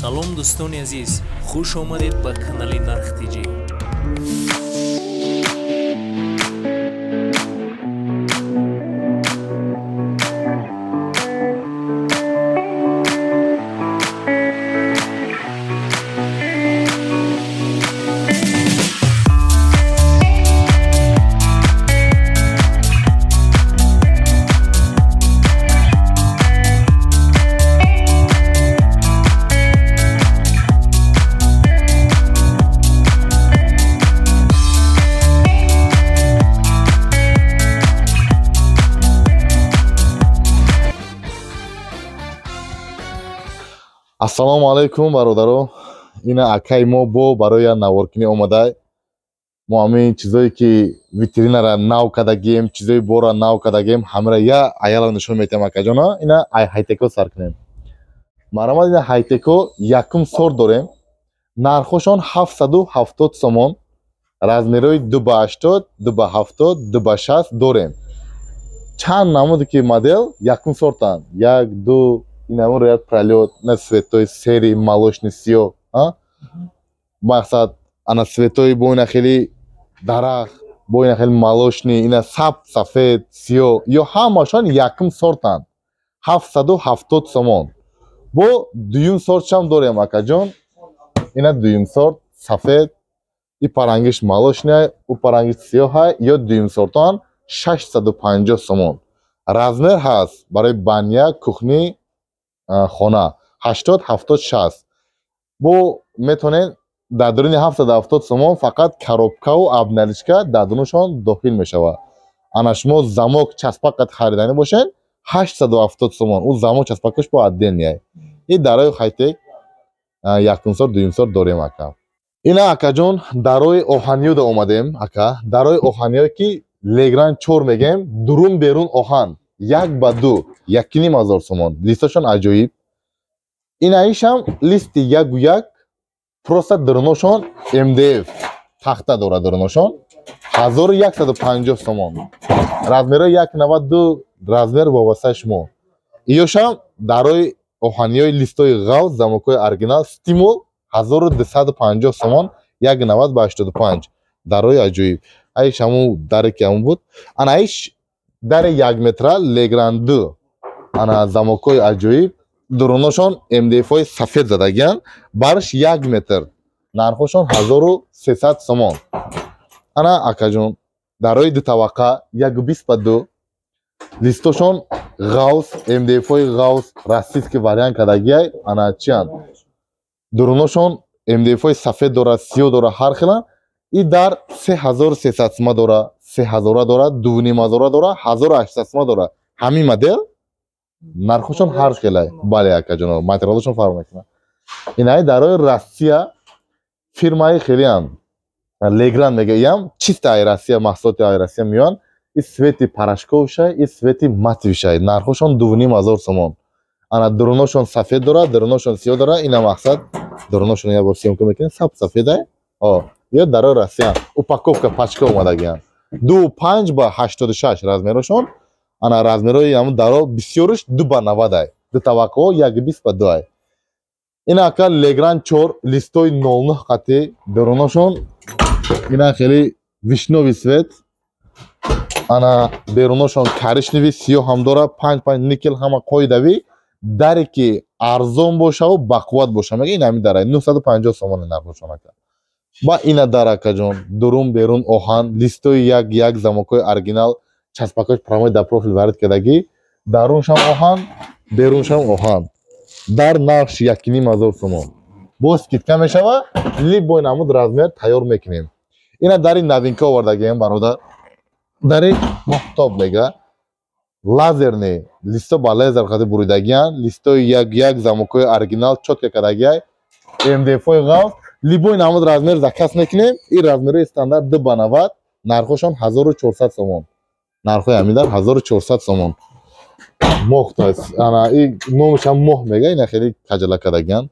Салом, дӯстони азиз, хуш омадед ба канали Нарх ТЖ. Ассалому алайкум, бародаро. Ина акаи мо бо барои як наворкунӣ омада. Мо ҳамин чизое ки витринара нав кардагием, чизои бора нав кардагием, ҳамаро я аяла нишон метиҳам, акаҷона. Ина ай хайтеко сар кунем. Марҳамат, ина хайтеко якум сорт дорем. Нархошон 770 сомон. Размерои 2 ба 80, 2 ба 70, 2 ба 60 дорем. Чанд намуде ки модел якум сортанд. Як, ду, ин ряд пролёт на цветои серый, молочный, сиёҳ, мақсад ана цветои бо ина хеле дарахт, бо ина хеле молочный, ина сабз, сафед, сиёҳ, ё ҳамашон якум сортанд. 770 сомон. Бо дуюм сортшам дорем, акаҷон. Ина дуюм сорт сафед, и парангиш молочный, у парангиш сиёҳа, ё дуюм сортон 650 сомон. Размер ҳаст барои баня, кухни, хона 80, 70, 60. Бо метавонед дар дуруни 770 сомон фақат коробкаву обналичка дар дурунашон дохил мешавад. Ана шумо замок часпак қад хариданӣ бошед, 870 сомон. Ӯ замок часпакаш бо отдельный. И дарои хайтек якум сорт, дуюм сорт дорем, ака. Ина, акаҷон, дарои оҳаниёда омадем, ака. Дарои оҳаниё ки Легран чор мегем, дурун берун оҳан, як ба ду, 1500 сомон. Листошон аҷоиб. Инаишам листи яку як, просто дуруношон МДФ тахта дорад дуруношон, 1150 сомон. Размеро 1,92, размер вобастаи шумо. Иёшам дарои оҳаниёи листои ғавз, замокҳои оригинал, стимул, 1250 сомон, 1,90 ба 85. Дарои аҷоиб. Аиш ҳамун даре ки ҳамун буд. Анаиш дари як метра Легран ду. Ана замокҳои аҷоиб, дуруношон МДФ-ҳои сафед задагиянд, барш як метр. Нархошон 1300 сомон. Ана, акаҷон, дарои дутавақа 1,20 ба ду. Листошон ғавз, МДФ-ҳои ғавз, российский вариант кардагиай, ана чиянд? Дуруношон МДФ-ҳои сафед дорад, сиёҳ дорад, ҳар хеланд. И дар 3300 сума дора, 3000 дора, 2500 дора, 1800 сума дора. Ҳамин модел нархошон ҳар хелай. Бале, акаҷоно, материалошон фарқ мекунад. Инаи дарои Россия фирмаи хелиам Легран мега, иям чисто ай Россия, маҳсулоти ай Россия меоянд. И цвети порошковшай, и цвети матовишай. Нархошон 2500 сомон. Ана дуруношон сафед дора, дуруношон сиёҳ дора. Ина мақсад дуруношон як бор съёмка мекунем, саб сафедай. О, ё дарои Россия упаковка пачка омадагиянд. 2,5 ба 86 размерошон. Ана размерои ҳамун даро бисёриш 2 ба 90 ай. Ду таваққаҳо 1,20 ба ду ай. Ина, ака, Легран чор, листои 0,9 қатӣ, дуруношон ина хеле вишнёвый цвет. Ана беруношон коричневый, сиёҳ ҳам дора, панҷ панҷ никел, ҳама қоидавӣ. Даре ки арзон бошаву бақувват боша, мега, ин ҳамин дарай 950 сомони нархошон, ака. Ба ина дар, акаҷон, дурун берун оҳан, листои як як, замокҳои оригинал, часпакҳои прямой дар профил ворид кардагӣ, даруншам оҳан, беруншам оҳан. Дар нархш 1500 сомон. Боз скидка мешава, любой намуд размер тайёр мекунем. Ина дари новинка овардагием, бародар. Дари моҳтоб мега. Лазерный, листо ба лазер қади буридагиянд, листои як як, замокҳои оригинал, чётко кардагиай, МДФ-ҳои ғафз, любой намуд размер заказ мекунем. И размерои стандарт 2 ба 90, нархошон 1400 сомон. Нархои ҳамин дар 1400 сомон. Моҳ, ана и номашам моҳ мега, ина хеле каҷала кардагиянд.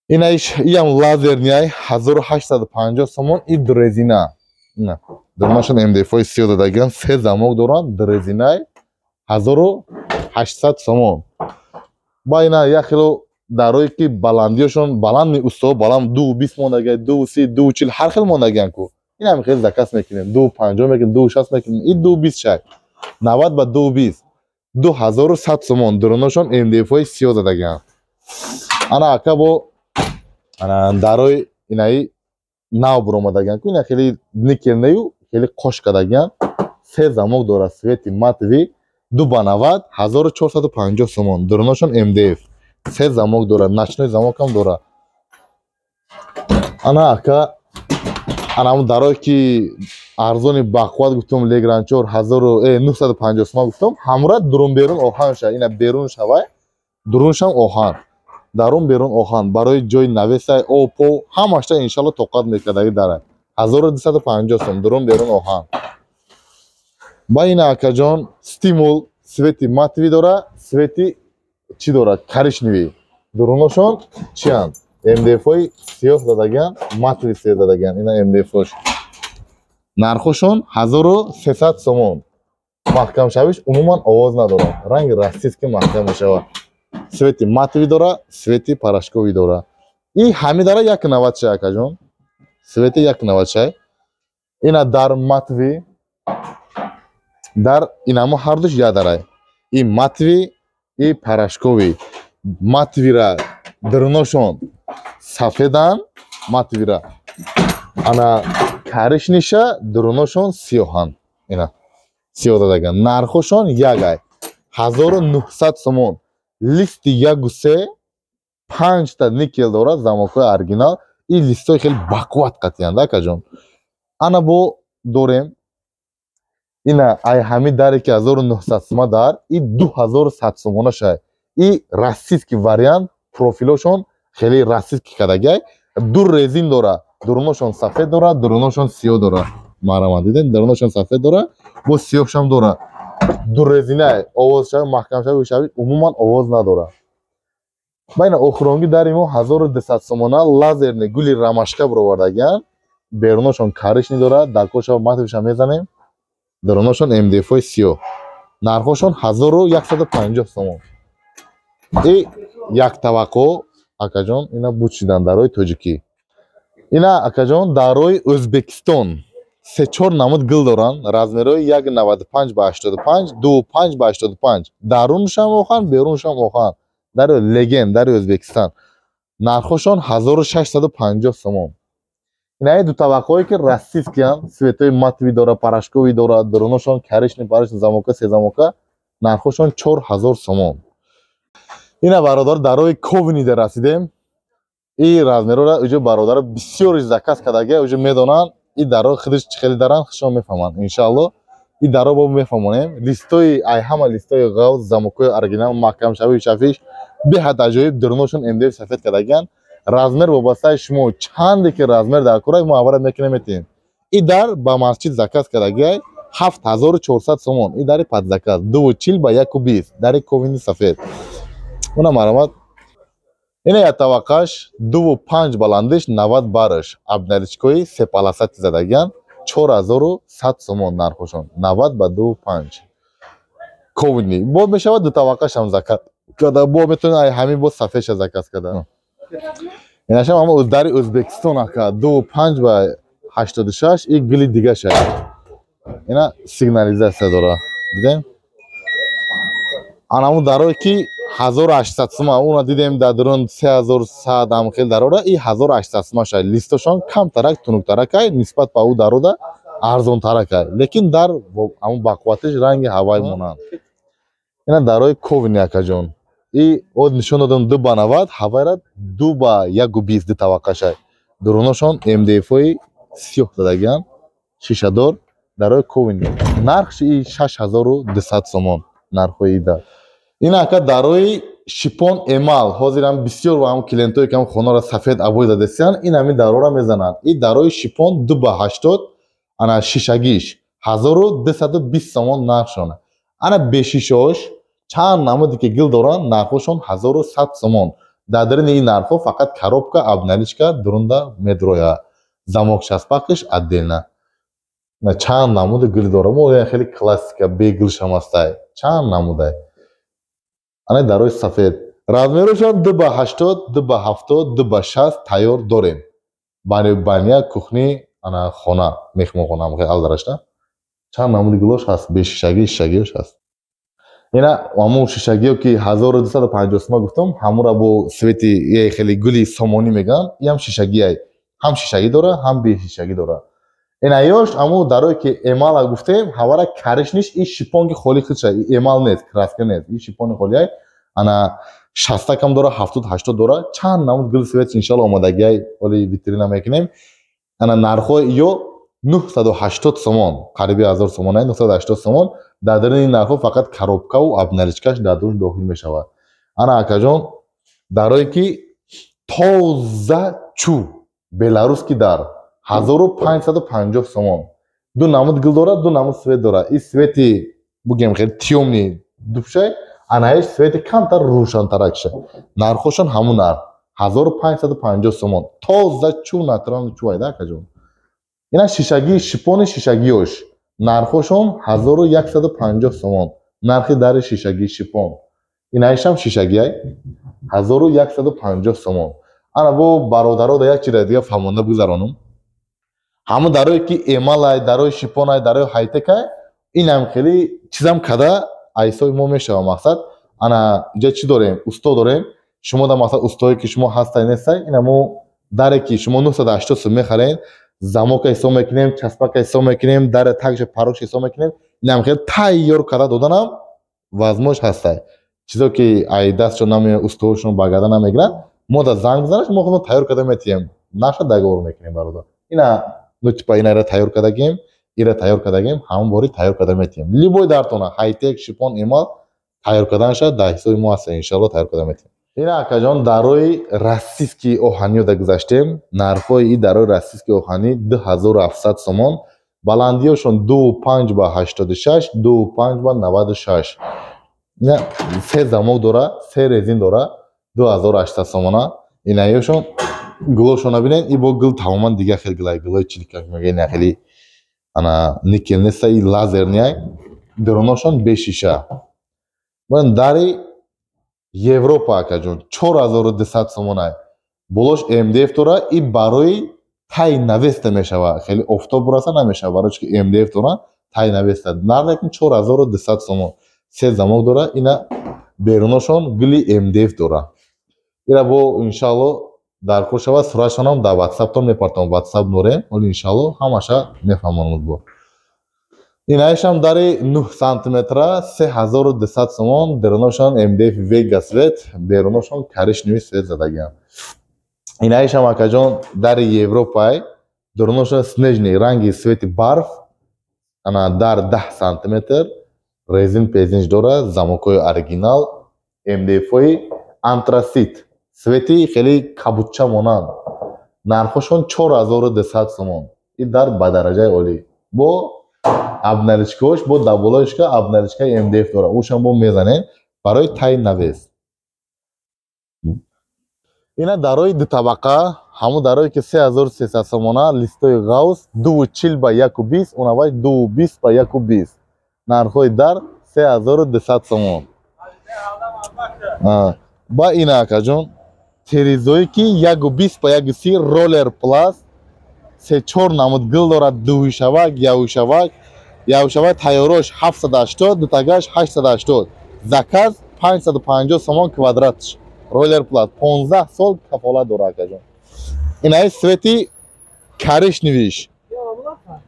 Ина иш иам лазерный, 1850 сомон, и дрезина. Ина дурунашон МДФ-ҳои сиёҳ додагиянд, се замок доранд, дрезинай, 1800 сомон. Ба ина як хело. Дарое ки баландиёшон баланд, усто баланд 2,20 мондагия, 2,30, 2,40, ҳар хел мондагиян ку. Ин ҳам хел заказ мекунем, 2,50 мекунем, 2,60 мекунем. И 2,20 шай, 90 ба 2,20, 2100 сомон. Дуруношон МДФ-ҳои сиёҳ задагиян. Ана, ака, бо ана дарои инаи нав буромадагиян ку, ина хеле никел нею, хеле қош кардагиян, се замок дорад, цвети матовый, 2 ба 90, 1450 сомон. Дуруношон МДФ, се замок дорад, ночной замокам дорад. Ана, ака, ана ҳамун дарое ки арзони бақувват гуфтум, Легран чор ҳазору 950 сомон гуфтум, ҳамура дурун берун оҳан ша. Ина берун шавай, дуруншам оҳан, дарун берун оҳан, барои ҷои навесай, обпо ҳамашта иншалло тоқат мекардаги дара, 1250 сом, дурун берун оҳан. Ба ина, акаҷон, Стимул, цвети матовый дора, цвети чӣ дора, коричневый. Дуруношон чиянд? МДФ-ҳои сиёҳ задагиан, матовый сиёҳ задагиан. Ина МДФ-ош. Нархошон 1300 сомон. Маҳкамшавиш умуман овоз надорад, ранги российский маҳкам мешавад. Цвети матовый дора, цвети порошковый дора. И ҳами дара 1,90 шай, акаҷон, цвети 1,90 шай. Ина дар матовый, дар инамо ҳардуш я дарай, и матовый, и порошковый. Матовыйра дуруношон сафедан матовыйра, ана коричневыйша дуруношон сиёҳанд, ина сиёҳ дадаган. Нархошон ягай, 1900 сомон. Листи 1,3, панҷта никел дорад, замокҳои оригинал. И листҳои хеле бақувват қатиянд, акаҷон. Ана бо дорем ина ай ҳами даре ки 1900 сума дар, и 2100 сомона шай. И российский вариант, профилошон хеле российский кадагай, ду резин дора, дуруношон сафед дора, дуруношон сиёҳ дора. Марама, дидем, дуруношон сафед дора, бо сиёҳшам дора, ду резинай. Овоз шави, маҳкам шави, шави умуман овоз надора. Байна охиронги дари мо 1200 сомона, лазерный, гули ромашка бировардагиан. Беруношон коричневый дорад, дакоша матовыйша мезанем, дуруношон МДФ-ҳои сиёҳ. Нархошон 1150 сомон. И яктаваққо, акаҷон, ина бучидан дарои тоҷикӣ. Ина, акаҷон, дарои Ӯзбекистон, се-чор намуд гил доранд, размерҳои 1,95 ба 85, 2,5 ба 85. Даруншам оҳан, беруншам оҳан. Дари Леген, дари Ӯзбекистон, нархошон 1650 сомон. Инаи дутаваққое ки российскиян, цветҳои матовый дора, порошковый дора, дуруношон коричневый, парашни, замока се замока, нархошон 4000 сомон. Ина, бародар, дарои Ковнида расидем. И размерора уҷо бародаро бисёр заказ кардагия, уҷо медонанд. И даро худиш чӣ хеле даранд, худшон мефаҳманд иншаалло. И даро бо мефаҳмонем. Листои ай ҳама листои ғавз, замокҳои оригинал, маҳкамшавию шафиш беҳад аҷоиб. Дуруношон МДФ сафед кардагиян. Размер вобастаи шумо, чанде ки размер дар кора, мо аввала мекунем, метиҳем. И дар ба масҷид заказ кардагиай, 7400 сомон. И дари под заказ, 2,40 ба 1,20, дари Ковини сафед. Уна марамат. Ина як таваққаш, 2,5 баландиш, 90 бараш, обналичкои сеполосатый задагиян, 4100 сомон нархошон, 90 ба 2,5, Ковини. Бо мешавад дутаваққашам заказ када, бо метавонед ай ҳамин бо сафедша заказ када. Инашам ҳама дари Ӯзбекистон, ака, 2,5 ба 86. И гили дигаша, ина сигнализация дора, дидем. Анаму дарое ки 1800 сума, уна дидем, дар дурун 3100 ам хел дарора, и 1800 сума шай. Листошон камтарак, тунуктаракай, нисбат ба ӯ дарода арзонтаракай, лекин дар ҳамун бақувватиш ранги ҳавай монанд. Ина дарои Ковини, акаҷон, и од нишон додам, 2 ба 90, ҳавайра 2 ба 1,20, ду таваққашай. Дуруношон МДФ-ҳои сиёҳ дадагиан, шишадор. Дарои Ковини нархши и 6200 сомон нархҳои дар. Ин, ака, дарои шипон эмал. Ҳозирам бисёр ҳам клиентое ки ҳам хонаро сафед обой задесиян, ин ҳамин дарора мезананд. И дарои шипон 2 ба 80, ана шишагиш 1220 сомон нархшона. Ана бешишош чанд намуде ки гил доранд, нархҳошон 1100 сомон. Дар дарини ин нархҳо фақат коробка, обналичка дурунда медрояд, замок часпакаш отдельно. Чанд намуди гил дорам, хеле классика бегилшам ҳастай, чанд намудай. Ана дарои сафед. Размерашон 2 ба 80, 2 ба 70, 2 ба 60 тайёр дорем. Баня, кухни, ана хона, меҳмонхона алдарашта. Чанд намуди гулош ҳаст, бешишагӣ, шишагиёш ҳаст. Ина ҳамун шишагиё ки 1250 сума гуфтам, ҳамура бо цвети хеле гули сомонӣ мегӯянд, иам шишагиай. Ҳам шишагӣ дора, ҳам бешишагӣ дора. Ина ёш ҳамун дарое ки эмала гуфтем, ҳавара коричневыйш, и шипонки холи худша, эмал нест, краска нест, и шипони холиай. Ана 60 кам дора, 70, 80 дора, чанд намуд гул цвет иншалло омодагиай, оли витрина мекунем. Ана нархҳои ё 980 сомон, қариби 1000 сомон, 980 сомон. Дар даруни нархҳо фақат коробкаву обналичкаш дар дарун дохил мешавад. Ана акаҷон, дарое ки тоза чӯ беларусский дар 1550 сомон. Ду намуд гул дорад, ду намуд цвет дорад. И цвети бугем хеле тёмный дубшай, анаиш цвети камтар рӯшантаракша. Нархошон ҳамун нарх 1550 сомон. Тоза чӯ, натуральный чӯ айда, акаҷон. Ина шишагии шипони шишагиёш нархошон 1150 сомон. Нархи дари шишагии шипон. Инаишам шишагиай 1150 сомон. Ана бо бародаро да як чизи дига фаҳмонда бигзаронам. Ҳамун дарое ки эмалай, дарои шипонай, дарои хайтекай, инам хеле чизам када айсои мо мешава мақсад. Ана иҷа чӣ дорем? Усто дорем. Шумо да мақсад устое ки шумо ҳастай нестай, ина мо даре ки шумо 980 сум мехарен, замока ҳисоб мекунем, часпака ҳисоб мекунем, даре такша парош ҳисоб мекунем. Инам хеле тайёр карда доданам возможно ҳастай. Чизо ки ай дастшон наме, устоҳошон ба гардан намегиранд, мо да занг бизанаш, мо худмон тайёр карда метиҳем. Наша договор мекунем, бародар. Ина ну типа инара тайёр кардагем, ира тайёр кардагем, ҳамон бори тайёр карда метиҳем. Любой дартона, хайтек, шипон, эмал тайёр карданаша дар ҳисоби мо ҳаста, иншалло тайёр карда метиҳем. Ина акаҷон, дарои российский оҳаниё да гузаштем. Нархҳои и дарои российский оҳанӣ 2700 сомон. Баландиёшон 2,5 ба 86, 2,5 ба 96. Ина се замок дора, се резин дора, 2800 сомона. Инаёшон гулошона бинед, и бо гул тамоман дига хел гулай, гулои чилика мега, ина хели ана никел неста, и лазерныйай. Даруношон бешиша. Ман дари Европа, акаҷон, 4200 сомонай. Болош МДФ дора, и барои тай навеста мешава. Хеле офтоб бураса намешава, барои чӣ ки МДФ дора, тай навеста. Нарх 4200 сомон. Се замок дора, ина беруношон гули МДФ дора. Ира бо иншалло даркор шавад, суратшонам дар ватсаптон мепартом. Ватсап дорем, оли иншалло ҳамаша мефаҳмонад бо. Инаишам дари 9 сантиметра 3200 сомон, даруношон МДФ вега цвет, беруношон коричневый цвет задагиам. Инаишам, акаҷон, дари Европай, даруношон снежный ранги цвети барф, ана дар 10 сантиметр, резин пезинж дора, замокҳои оригинал, МДФҳои антрацит, цвети хеле кабудча монанд. Нархошон 4200 сомон. И дар ба дараҷаи олӣ. Бо обналичкаош, бо даболоишка обналичкаи МДФ дора. Ушам бо мезанем барои тай навес. Ина дарои дутабақа, ҳамун дарое ки 3300 сомона, листои ғавс, 2,40 ба 1,20, унавай 2,20 ба 1,20. Нархҳои дар 3200 сомон. Ба ина, акаҷон, терезое ки 1,20 ба 1,30, роллер пласт, се чор намуд гул дорад, дуҳишавак, явушавак, явушавак тайёрош 780, дутагаш 880. Заказ 550 сомон квадратш. Роллер пласт 15 сол кафолат дора, акаҷон. Инаи цвети коричневыйш.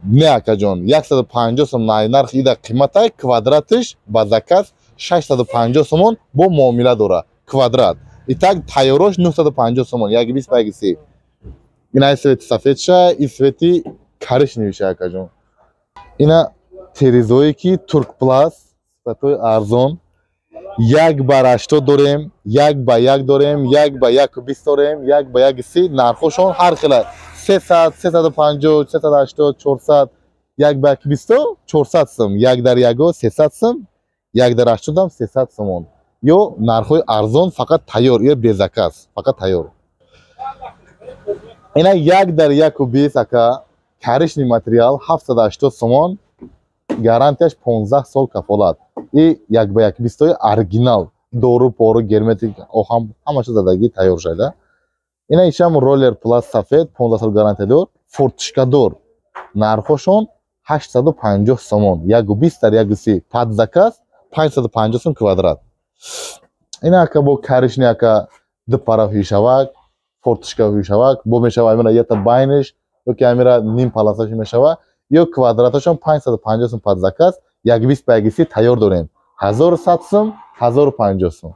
Не, акаҷон, 150 сом нархи ида қиматай, квадратиш ба заказ 650 сомон бо муомила дора. Квадрат. Итак тайёрош 950 сомон, 1,20 ба 1,30. Инаи цвети сафедша, и цвети коричневыйша, акаҷон. Ина терезое ки туркпласт, сифатҳои арзон, 1 ба 80 дорем, 1 ба 1 дорем, 1 ба 1,20 дорем, 1 ба 1,30. Нархошон ҳар хела: 300, 350, 380, 400. 1 ба 1,20 400 сум, 1 дар 1 300 сум, 1 дар 80 300 сомон. Ё нархҳои арзон, фақат тайёр, ё без заказ, фақат тайёр. Ина 1 дар 1,20, ака, коричневый материал, 780 сомон, гарантияш 15 сол кафолат. И 1 ба 1,20 оригинал. Дору пору герметик оҳам ҳамаша задагӣ тайёр шуда. Ина ишам роллер плас сафед 15 сол гарантия дор, фортишка дор. Нархошон 850 сомон, 120 дар 130 под заказ 550 сом квадрат. Ина ака бо каришни ака ду пара ҳуйшавак, фортишка ҳуйшавак, бо мешава амира ята байниш, ёки амира ним паласаш мешава, ё квадраташон 550 сом под заказ, 120 ба 130 тайёр дорем. 1100 сом, 1050 сом.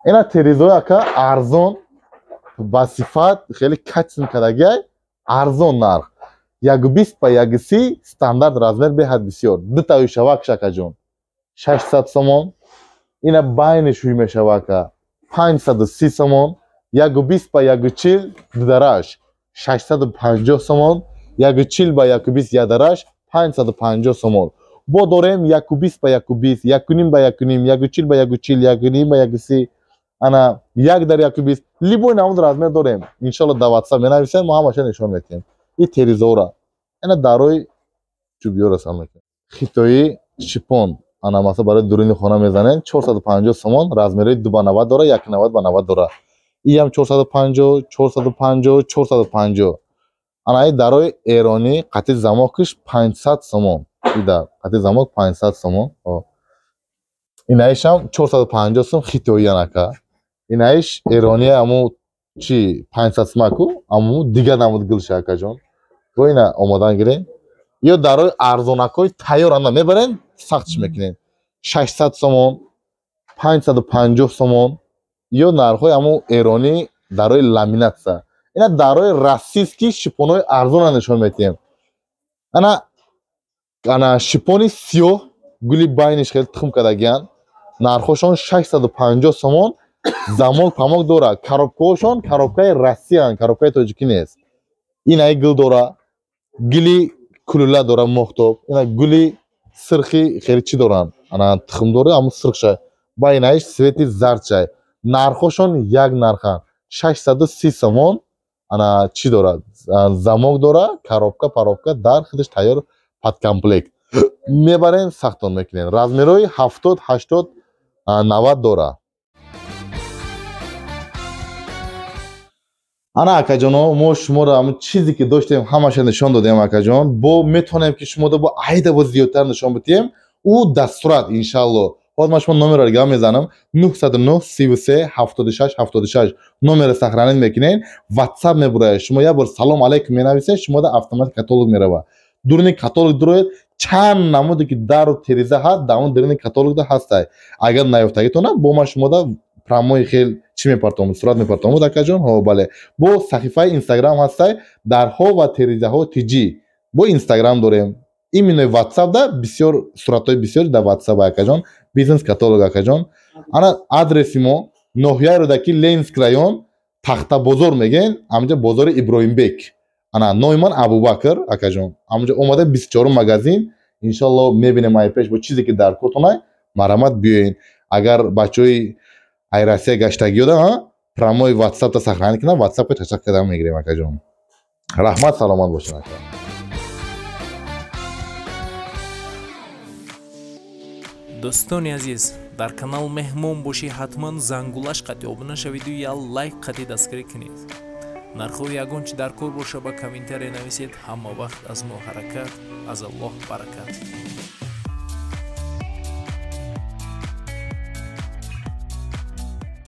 Ина терезои ака арзон ба сифат хеле качествен кардагиай, арзон нарх. 120 ба 130 стандарт размер беҳад бисёр. Дута ҳуйшавак шакаҷон 600 сомон. Ина байниш ҳуй мешава ака 530 сомон. 120 ба 140 дудараш 650 сомон. 140 ба 120 ядараш 550 сомон. Бо дорем 120 ба 120, 1.5 ба 1.5, 140 ба 140, 1.5 ба 130, ана 1 дар 120. Любой намуд размер дорем. Иншалло дар WhatsApp менависем, мо ҳамаша нишон медиҳем. И терезора. Ина дарои чӯбиёра сам мекунем. Хитоӣ шипон. Ана масалан барои дуруни хона мезанем 450 сомон, размери 2 ба 90 дора, 1.90 ба 90 дора. Иам 450, 450, 450. Ана и дарои эронӣ қатъи замокиш 500 сомон. Ида қатъи замок 500 сомон. Инаишам 450 сом хитоӣ анака. Инаиш эронӣ аму чи 500 сомаку, аму дигар намуд гулша акаҷон. Бо ина омодан гирем. Ё дарои арзонакҳои тайёр ана мебарем, сахтш мекунем. 600 сомон, 550 сомон. Ё нархҳои аму эронӣ дарои ламинатса. Ина дарои российский шипонҳои арзона нишон медиҳем. Ана ана шипони сиёҳ гули байниш хеле тухм кардагиян. Нархошон 650 сомон, замок памок дора. Коробкаҳошон коробкаи Россиян, коробкаи тоҷикӣ нест. Инаи гул дора, гули кулула дора моҳтоб, ина гули сирхи хеле чӣ доранд. Ана тухм дора, аму сирхша. Ба инаиш свети зардшай. Нархошон як нарханд. 630 сомон. Ана чӣ дорад? Замок дора, коробка, паробка дар худаш тайёр под комплект. Мебарем, сахтон мекунем. Размерҳои 70, 80, 90 дора. Ана акаҷоно, мо шуморо ҳамон чизе ки доштем ҳамаша нишон додем акаҷон. Бо метавонем ки шуморо бо айда бо зиёдтар нишон бидиҳем. Ӯ дастурат иншалло. Ҳозир ман шумо номерро дигар мезанам. 909 33 76 76 номерро сохранить мекунед, WhatsApp мебурояд. Шумо як бор салом алейкум менависед, шумода автоматик каталог меравад. Дуруни каталог дуроед, чанд намуде ки дару тереза ҳаст, дар он дуруни каталогда ҳастай. Агар наёфтагитона, бо ман шумода прамои хел чӣ мепартомуд, сурат мепартомуд акаҷон. Ҳо бале. Бо саҳифаи Instagram ҳастай, дарҳо ва терезаҳо TG. Бо Instagram дорем. Именно WhatsApp-да бисёр суратҳои бисёр дар WhatsApp акаҷон, бизнес каталог акаҷон. Ана адреси мо ноҳияи Рӯдакӣ, Ленинск район, Тахтабозор мегӯянд, ҳамҷа бозори Иброҳимбек. Ана номи ман Абубакр акаҷон. Ҳамҷа омада 24 магазин. Иншалло мебинем ай пеш бо чизе ки дар кортонай, марҳамат биёен. Агар бачаҳои ай Россия гаштагиёда, прамои WhatsApp-та сохранить кунам, WhatsApp-ка чачақ карда мегирем акаҷон. Раҳмат, саломат бошед ака. Дӯстони азиз, дар канал меҳмон бошӣ, ҳатман зангулаш қатъи обуна шавиду я лайк қатъи дастгирӣ кунед. Нархҳои ягон чи дар кор боша ба комментария нависед. Ҳама вақт аз мо ҳаракат, аз Аллоҳ баракат.